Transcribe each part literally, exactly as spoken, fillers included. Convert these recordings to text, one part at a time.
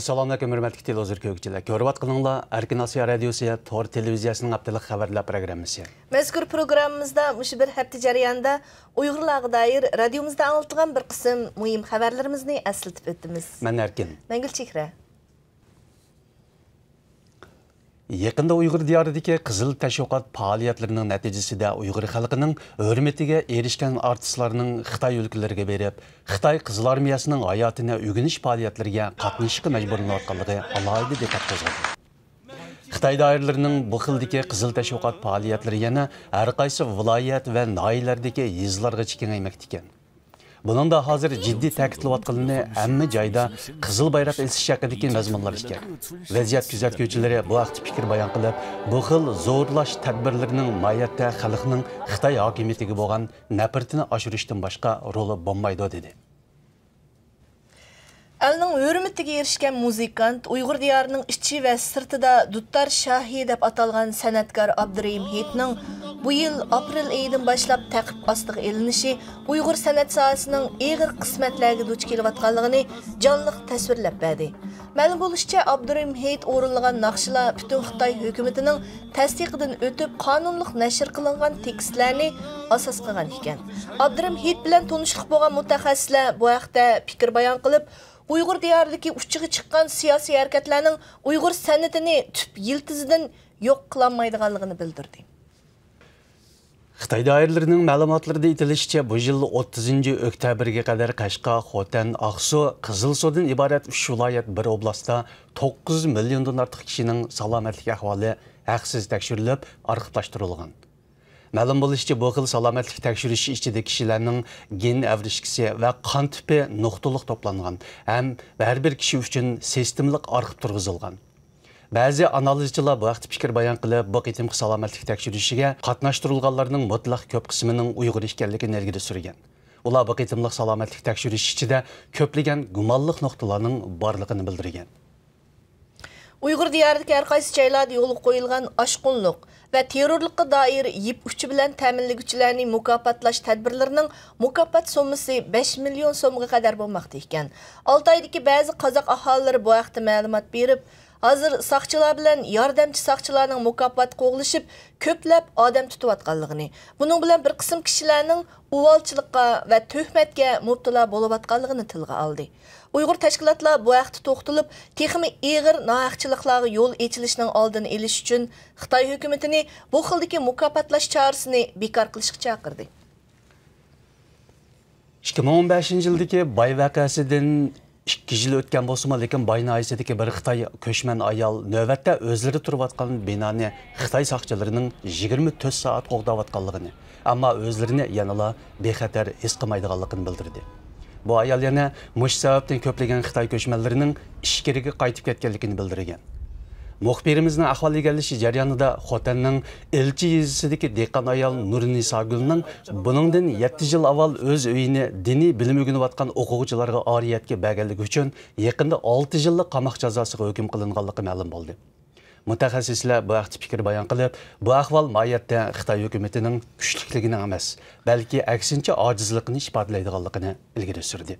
سالام ئەلەيكۇم، ھۆرمەتلىك تېلېۋىزور كۆرگۈچىلەر. كۆرۈۋاتقىنىڭلار ئەركىن ئاسىيا رادىيوسى تور تېلېۋىزىيەسىنىڭ ھەپتىلىك خەۋەرلەر پروگراممىسى. مەزكۇر پروگراممىمىزدا مۇشۇ بىر ھەپتە جەريانىدا ئۇيغۇرلارغا دائىر رادىيومىزدا ئاڭلىتىلغان بىر قىسىم مۇھىم خەۋەرلىرىمىزنى ئەسلىتىپ ئۆتىمىز. مەن ئەركىن. مەن گۈلچېھرە. يېقىندا ئۇيغۇر دىيارىدىكى قىزىل تەشۋىقات پائالىيەتلىرىنىڭ نەتىجىسىدە ئۇيغۇر خەلقىنىڭ ھۆرمىتىگە ئېرىشكەن ئارتىسلارنىڭ خىتاي ئۆلكىلىرىگە بېرىپ، خىتاي قىزىل ئارمىيەسىنىڭ ھاياتىنى ئۆگىنىش پائالىيەتلىرىگە قاتنىشىشقا مەجبۇرلىنىۋاتقانلىقى ئالاھىدە دىققەت قوزغىدى. خىتاي دائىرىلىرىنىڭ بۇ خىلدىكى قىزىل تەشۋىقات پائالىيەتلىرى يەنە ھەر قايسى ۋىلايەت ۋە ناھىيەلەردىكى يېزىلارغىچە كېڭەيمەكتىكەن. بۇنىڭدا ھازىر جىددىي تەكىتلەۋاتقىنىنى ھەممە جايدا قىزىل بايراق ئېسىش ھەققىدىكى مەزمۇنلار ئىكەن. ۋەزىيەت كۆزەتكۈچىلىرى بۇ ھەقتە پىكىر بايان قىلىپ، بۇ خىل زورلاش تەدبىرلىرىنىڭ ماھىيەتتە خەلقنىڭ خىتاي ھاكىمىيىتىگە بولغان نەپرىتىنى ئاشۇرۇشتىن باشقا رولى بولمايدۇ، دېدى. ئەلنىڭ ھۆرمىتىگە ئېرىشكەن مۇزىكانت، ئۇيغۇر دىيارىنىڭ ئىچى ۋە سىرتىدا دۇتار شاھى دەپ ئاتالغان سەنئەتكار ئابدۇرېھىم ھېيتنىڭ بۇ يىل ئاپرېل ئېيىدىن باشلاپ تەقىب ئاستىغا ئېلىنىشى ئۇيغۇر سەنئەت ساھەسىنىڭ ئېغىر قىسمەتلەرگە دۇچ كېلىۋاتقانلىقىنى جانلىق تەسۋىرلەپ بەردى. مەلۇم بولۇشىچە، ئابدۇرېھىم ھېيت ئورۇنلىغان ناخشىلار پۈتۈن خىتاي ھۆكۈمىتىنىڭ تەستىقىدىن ئۆتۈپ، قانۇنلۇق نەشر قىلىنغان تېكىستلەرنى ئاساس قىلغان ئىكەن. ئابدۇرېھىم ھېيت بىلەن تونۇشلۇق بولغان مۇتەخەسسىسلەر بۇ ھەقتە پىكىر بايان قىلىپ، ئۇيغۇر دىيارىدىكى ئۇچىغا چىققان سىياسىي ھەرىكەتلەرنىڭ ئۇيغۇر سەنئىتىنى تۈپ يىلتىزىدىن يوق قىلالمايدىغانلىقىنى بىلدۈردى. خىتاي دائىرىلىرىنىڭ مەلۇماتلىرىدا ئېيتىلىشىچە، بۇ يىل ئوتتۇزىنچى ئۆكتەبىرگە قەدەر قەشقەر، خوتەن، ئاقسۇ، قىزىلسۇدىن ئىبارەت ئۈچ ۋىلايەت، بىر ئوبلاستتا توققۇز مىليوندىن ئارتۇق كىشىنىڭ سالامەتلىك ئەھۋالى ھەقسىز تەكشۈرۈلۈپ، ئارخىپلاشتۇرۇلغان. مەلۇم بولۇشىچە، بۇ خىل سالامەتلىك تەكشۈرۈشى ئىچىدە كىشىلەرنىڭ گېن ئەۋرىشكىسى ۋە قان تىپى نۇقتىلىق توپلانغان ھەم ھەر بىر كىشى ئۈچۈن سىستېمىلىق ئارخىپ تۇرغۇزۇلغان. بەزى ئانالىزچىلار بۇ ھەقتە پىكىر بايان قىلىپ، بۇ قېتىمقى سالامەتلىك تەكشۈرۈشىگە قاتناشتۇرۇلغانلارنىڭ مۇتلەق كۆپ قىسمىنىڭ ئۇيغۇر ئىكەنلىكىنى ئىلگىرى سۈرگەن. ئۇلار بۇ قېتىملىق سالامەتلىك تەكشۈرۈش ئىچىدە كۆپلىگەن گۇمانلىق نۇقتىلارنىڭ بارلىقىنى بىلدۈرگەن. ئۇيغۇر دىيارىدىكى ھەر قايسى جايلاردا يولغا قويۇلغان ئاشقۇنلۇق ۋە تېررورلۇققا دائىر يىپ ئۇچى بىلەن تەمىنلىگۈچىلەرنى مۇكاپاتلاش تەدبىرلىرىنىڭ مۇكاپات سوممىسى بەش مىليون سومغا قەدەر بولماقتا ئىكەن. ئالتايدىكى بەزى قازاق ئاھالىلىرى بۇ ھەقتە مەلۇمات بېرىپ، ھازىر ساقچىلار بىلەن ياردەمچى ساقچىلارنىڭ مۇكاپاتقا قوغلىشىپ، كۆپلەپ ئادەم تۇتۇۋاتقانلىقىنى، بۇنىڭ بىلەن بىر قىسىم كىشىلەرنىڭ ئۇۋالچىلىققا ۋە تۆھمەتكە مۇپتىلا بولۇۋاتقانلىقىنى تىلغا ئالدى. ئۇيغۇر تەشكىلاتلار بۇ ھەقتە توختىلىپ، تېخىمۇ ئېغىر ناھەقچىلىقلارغا يول ئېچىلىشىنىڭ ئالدىنى ئېلىش ئۈچۈن خىتاي ھۆكۈمىتىنى بۇ خىلدىكى مۇكاپاتلاش چارىسىنى بىكار قىلىشقا چاقىردى. ئىككى مىڭ ئون بەشىنچى يىلدىكى باي ۋەقەسىدىن ئىككى يىل ئۆتكەن بولسىمۇ، لېكىن باي ناھىيەسىدىكى بىر خىتاي كۆچمەن ئايال نۆۋەتتە ئۆزلىرى تۇرۇۋاتقان بىنانى خىتاي ساقچىلىرىنىڭ يىگىرمە تۆت سائەت قوغداۋاتقانلىقىنى، ئەمما ئۆزلىرىنى يەنىلا بىخەتەر ھېس قىلمايدىغانلىقىنى بىلدۈردى. بۇ ئايال يەنە مۇشۇ سەۋەبتىن كۆپلىگەن خىتاي كۆچمەنلىرىنىڭ ئىچكىرىگە قايتىپ كەتكەنلىكىنى بىلدۈرگەن. مۇخبىرىمىزنىڭ ئەھۋال ئىگىلىشى جەريانىدا خوتەننىڭ ئىلچى يېزىسىدىكى دېھقان ئايال نۇرنىساگۈلنىڭ بۇنىڭدىن يەتتە يىل ئاۋۋال ئۆز ئۆيىنى دىنىي بىلىم ئۆگىنىۋاتقان ئوقۇغۇچىلارغا ئارىيەتكە بەرگەنلىكى ئۈچۈن يېقىندا ئالتە يىللىق قاماق جازاسىغا ھۆكۈم قىلىنغانلىقى مەلۇم بولدى. مۇتەخەسسىسلەر بۇ ھەقتە پىكىر بايان قىلىپ، بۇ ئەھۋال ماھىيەتتە خىتاي ھۆكۈمىتىنىڭ كۈچلۈكلۈكىنىڭ ئەمەس، بەلكى ئەكسىنچە ئاجىزلىقىنى ئىپادىلەيدىغانلىقىنى ئىلگىرى سۈردى.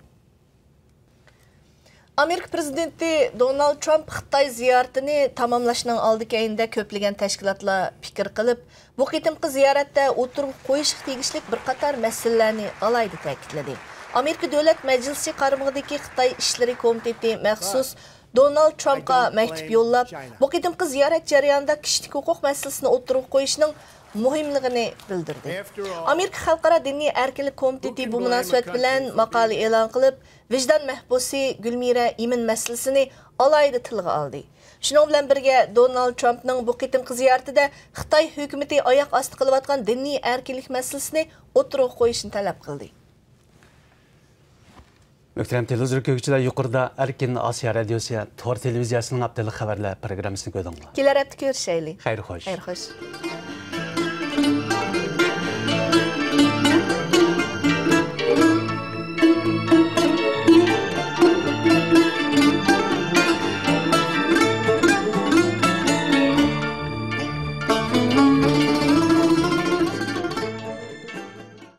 ئامېرىكا پىرېزىدېنتى دونالد ترامپ خىتاي زىيارىتىنى تاماملاشنىڭ ئالدى كەينىدە كۆپلىگەن تەشكىلاتلار پىكىر قىلىپ، بۇ قېتىمقى زىيارەتتە ئوتتۇرىغا قويۇشقا تېگىشلىك بىر قاتار مەسىلىلەرنى ئالاھىدە تەكىتلىدى. ئامېرىكا دۆلەت مەجلىسى قارمىقىدىكى خىتاي ئىشلىرى كومىتېتى مەخسۇس دونالد ترامپقا مەكتۇپ يوللاپ، بۇ قېتىمقى زىيارەت جەريانىدا كىشىلىك ھوقۇق مەسىلىسىنى ئوتتۇرىغا قويۇشنىڭ مۇھىملىقىنى بىلدۈردى. ئامېرىكا خەلقئارا دىنىي ئەركىنلىك كومىتېتى بۇ مۇناسىۋەت بىلەن ماقالە ئېلان قىلىپ، ۋىجدان مەھبۇسى گۈلمىرە ئىمىن مەسىلىسىنى ئالاھىدە تىلغا ئالدى. شۇنىڭ بىلەن بىرگە، دونالد ترامپنىڭ بۇ قېتىمقى زىيارىتىدە خىتاي ھۆكۈمىتى ئاياق ئاستى قىلىۋاتقان دىنىي ئەركىنلىك مەسىلىسىنى ئوتتۇرىغا قويۇشنى تەلەپ قىلدى. مۆھتەرەم تېلېۋىزور كۆرگۈچىلەر، يۇقىرىدا ئەركىن ئاسىيا رادىيوسى تور تېلېۋىزىيەسىنىڭ ھەپتىلىك خەۋەرلەر پروگراممىسىنى كۆردۈڭلار. كېلەر ھەپتە كۆرۈشەيلى. خەير خوش. خەير خوش.